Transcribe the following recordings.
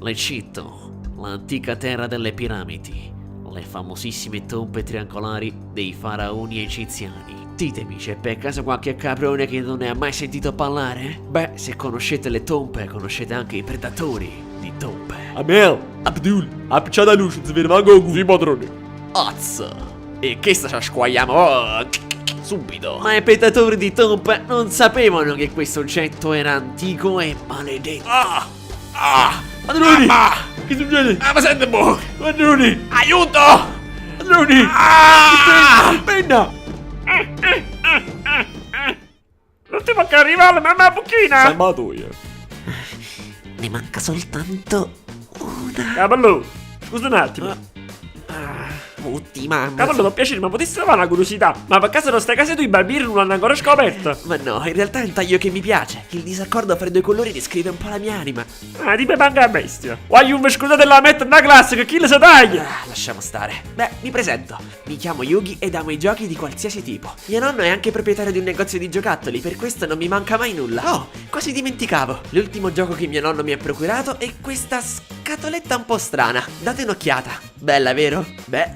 L'Egitto, l'antica terra delle piramidi, le famosissime tombe triangolari dei faraoni egiziani. Ditemi, c'è per caso qualche caprone che non ne ha mai sentito parlare? Beh, se conoscete le tombe, conoscete anche i predatori di tombe. Amel, Abdul, appicciate 'a luce, nun se vede manco 'o culo. Sì, padrone. Azz! E chesta ce 'a squagliamo oh, subito. Ma i predatori di tombe non sapevano che questo oggetto era antico e maledetto. Ah! Ah! Padroni! Ah! Che succede? Ah, ma sente boh! Padroni! Aiuto! Padroni! Ah! Penna! L'ultimo che arriva è la mamma buchina! Salvatoio. Ne manca soltanto una. Cavallo, scusa un attimo. Mutti, mamma. Cavallo, mi piacere, ma potessi trovare una curiosità? Ma per caso non stai casa tu i barbieri non l'hanno ancora scoperto? Ma no, in realtà è un taglio che mi piace. Il disaccordo fra i due colori descrive un po' la mia anima. Ah, ti manca la bestia. Voglio un scusate la metto nella classe, che chi le sa taglia? Ah, lasciamo stare. Beh, mi presento. Mi chiamo Yugi ed amo i giochi di qualsiasi tipo. Mio nonno è anche proprietario di un negozio di giocattoli, per questo non mi manca mai nulla. Oh, quasi dimenticavo. L'ultimo gioco che mio nonno mi ha procurato è questa scatoletta un po' strana. Date un'occhiata. Bella, vero? Beh,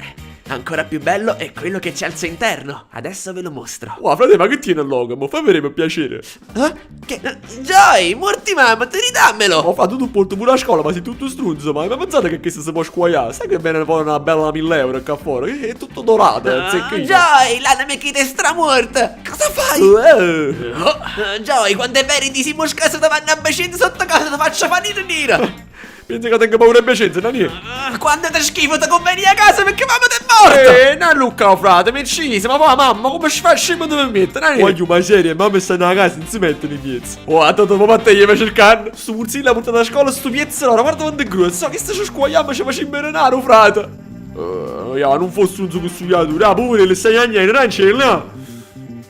ancora più bello è quello che c'è al suo interno. Adesso ve lo mostro. Wow, frate, ma che tiene il logo? Mo fai vedere per piacere. Eh? Che? Joy, morti mamma, te ridammelo! Ho fatto tu porto pure a scuola, ma sei tutto struzzo. Ma hai mai pensato che questo si può squagliare? Sai che bene fuori una bella 1000 euro qua fuori? È tutto dorato, Ah, zecchino. Joy, l'anima che ti è stramorta! Cosa fai? Eh. Oh, Joy, quando è vero di si mosca davanti a bacino sotto casa ti faccio fare nero! Pensi che tengo paura e piacenza, Nani? Ah, Quando ti schifo ti convieni a casa perché mamma ti è morta! Eh, non Luca, frate, mi uccise, ma poi mamma, come ci fa scemo dove mi mette, Nani? Voglio ma serie, mamma sta nella casa, non si mette nei piezzi. Oh, ha dato papà te gli va cercando. Sto purzino l'ha portato a scuola, sto piezzo, allora, guarda quanto è grosso, che sta ci squagliamo, ci facciamo berenare, frate. Eh, ya, non fosse un suo studiato, ah, povero, le stai a niente, non c'è, no?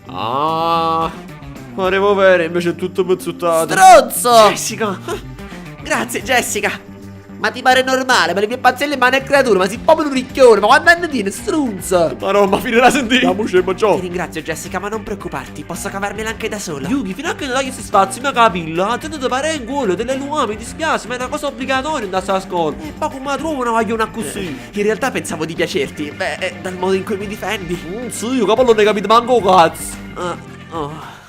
Ah, ma devo vedere, invece è tutto pezzottato. Stronzo! Jessica! Grazie Jessica! Ma ti pare normale? Ma le mie pazzelle ma è creatura, ma sei proprio un ricchione, ma quando hanno dire stronzo! Ma no, ma finirà a sentire. La voce, ma ciao. Ti ringrazio Jessica, ma non preoccuparti, posso cavarmela anche da solo. Yugi, fino a che non dai questi spazi, ma capilla, te ne pare in culo, delle luame, mi dispiace, ma è una cosa obbligatoria andare a scuola. E poi come la trovo una guagliona così? In realtà pensavo di piacerti, beh, dal modo in cui mi difendi. Sì, io capo non ne capito manco cazzo. Ah, oh.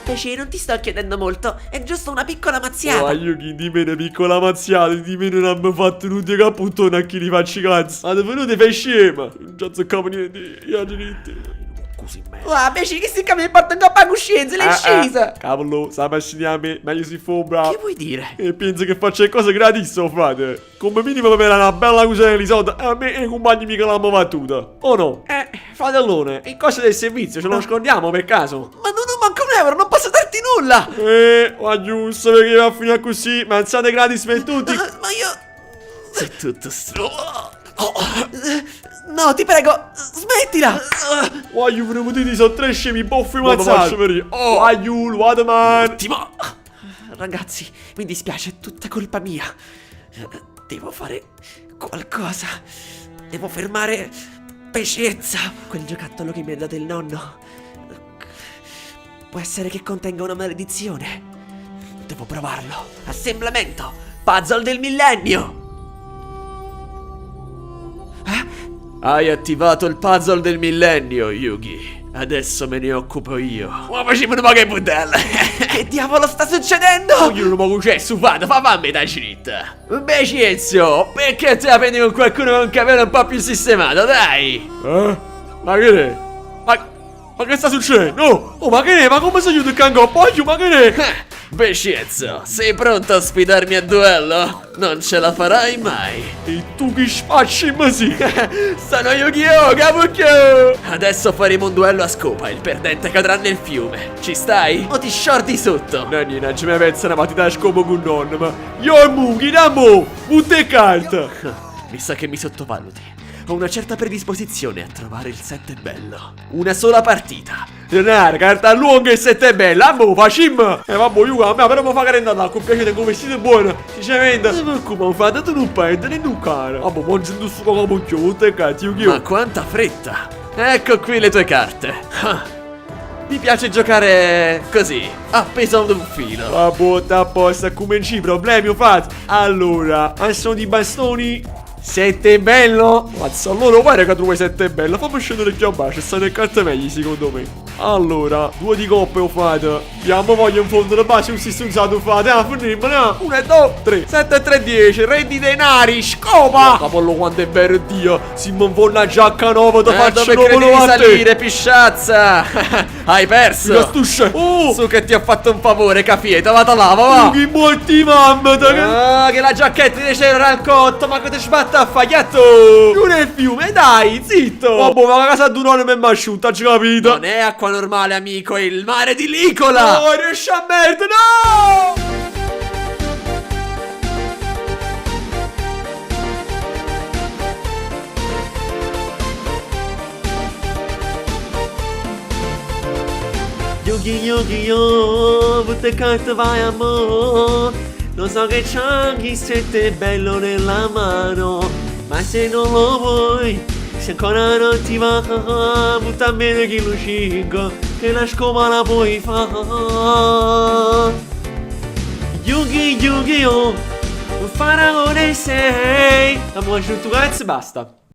Pesce, non ti sto chiedendo molto, è giusto una piccola mazziata. Oh, Yugi, di me una piccola mazziata, di me non hanno fatto nulla che appuntone a chi li facci cazzo. Ma venuti fai scema. Non ci azzeccavo niente, io niente. Così me. Wow, pesce, che si mi porta in coppa a coscienza, l'hai scesa. Cavolo, sa a me, meglio si fa bravo. Che vuoi dire? E penso che faccia le cose gratis, oh frate. Come minimo per una bella cosa di soldi, a me e i compagni mica l'hanno battuta. O no? Fratellone, il costo del servizio ce lo scordiamo per caso? Ma non ho manco un euro, non posso darti nulla. Ma giusto perché va a finire così, mazzate gratis per tutti. Ah, ma io... Sei tutto stro... Oh, No, ti prego, smettila. Voglio venuti sono tre scemi boffi mazzati. Oh, aiuto, Waterman. Ottimo. Ragazzi, mi dispiace, è tutta colpa mia. Devo fare qualcosa. Devo fermare Pescezza. Quel giocattolo che mi ha dato il nonno. Può essere che contenga una maledizione. Devo provarlo. Assemblamento. Puzzle del millennio. Hai attivato il puzzle del millennio, Yugi. Adesso me ne occupo io. Ma facciamo una poca budella. Che diavolo sta succedendo? Io non ho successo, vado, fa fammi da dritta. Beh, Cizio, perché te la prendi con qualcuno con un capello un po' più sistemato, dai? Eh? Ma che è? Ma che sta succedendo? Oh, oh, ma che è? Ma come si aiuta il cango? Poi, ma che è? Beh, Cizio, sei pronto a sfidarmi a duello? Non ce la farai mai. E tu che spacci così? Sono Yu-Gi-Oh, Kabuki! Adesso faremo un duello a scopa, il perdente cadrà nel fiume. Ci stai? O ti sciorti sotto? Nani, non ci mi pensa una partita a scopo con nonno, ma io e Mugi, damo! Butta e carta! Mi sa che mi sottovaluti. Ho una certa predisposizione a trovare il 7 bello. Una sola partita. Denaro, carta lunga e sette bella, ammo, facim! E vabbè, io a me però mi fa cadere l'acqua, piacere con vestito buono, sinceramente. Ma come ho fatto? Tu non perdi, non cara. Vabbè, mangio un suo capocchio, butta e carta, io Ma quanta fretta! Ecco qui le tue carte. Ah. Mi piace giocare così, appeso ad un filo. Vabbuò, a posto, accumenci i problemi ho fatto. Allora, sono di bastoni. Sette bello! Mazza, allora guarda che trovo sette bello. Fammi scendere più a basso, stanno le carte meglio secondo me. Allora, due di coppe ho fatto. Andiamo, voglio in fondo la base, un si usato fate. Ah, finimmo, no? 1, 2, 3, 7, 3, 10, re di denari, scopa! Capollo quanto è vero Dio, si mi vuole una giacca nuova, ti faccio dove nuovo credi di a te. salire, pisciazza? Hai perso! La stuscia. Oh! Su che ti ho fatto un favore, capito? Vado là, va, va! Che morti mamma, te che... Ah, che la giacchetta di c'era al cotto, ma che ti sbatta a fagliato? Giù nel fiume, dai, zitto! Vabbè, ma la casa d'un'ora mi è asciutta, ci capito? Non è acqua normale, amico, è il mare di Licola! No, riesci a merda, no! Yugi Yugi yo, butta carta vai amore. Lo so che c'è chi sente bello nella mano, ma se non lo vuoi, se ancora non ti va, butta bene chi lo cinque, che la scopa la puoi fare. Yugi Yugi yo, un faraone sei. Abbiamo aggiunto cazzo e basta.